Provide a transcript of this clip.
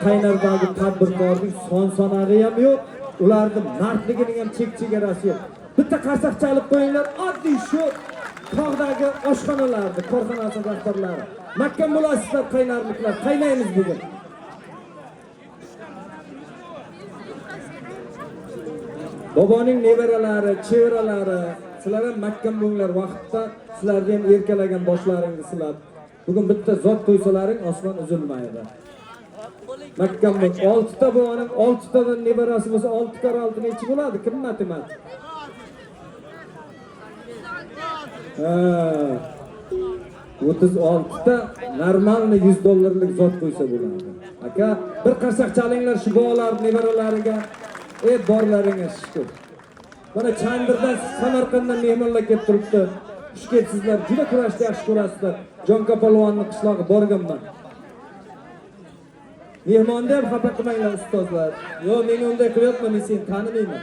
Qaynardagi tadbirkorning son sanog'i ham yo'q, ularni mardligining ham chek chegarasi yo'q. Bitta qarsak chalib qo'yinglar, oddiy shu tog'dagi oshxonalarni, korxonasi rahbarlari. Mahkam bo'lasizlar qaynarliklar, qaynaymiz bugun. Boboning nevaralari, chevaralari, sizlar ham mahkam bo'linglar vaqtda, sizlarni ham erkalagan boshlaringizni silab. Bugun bitta zot qo'ysalaring osmon uzilmaydi. Mahkam bo'l. 6 ta boboning 6 tadan nevarasi bo'lsa 6 karra 6 nechi bo'ladi? Kim matematik? Ha. 36 ta normalni 100 dollarlik zot qo'ysa bo'ladi. Aka, bir qarsak chalinglar shu bolalar nevaralariga. Ey borlaringga shukur. Mana Chandirdan, Samarqanddan mehmonlar kelib turibdi. Xush kelibsizlar. Juda kurashni yaxshi ko'rasizlar. Jonka polvonning qishlog'i borganman. Mehmonni ham xafa qilmanglar ustozlar. Yo'q, men unday qilyapman, men seni tanimayman.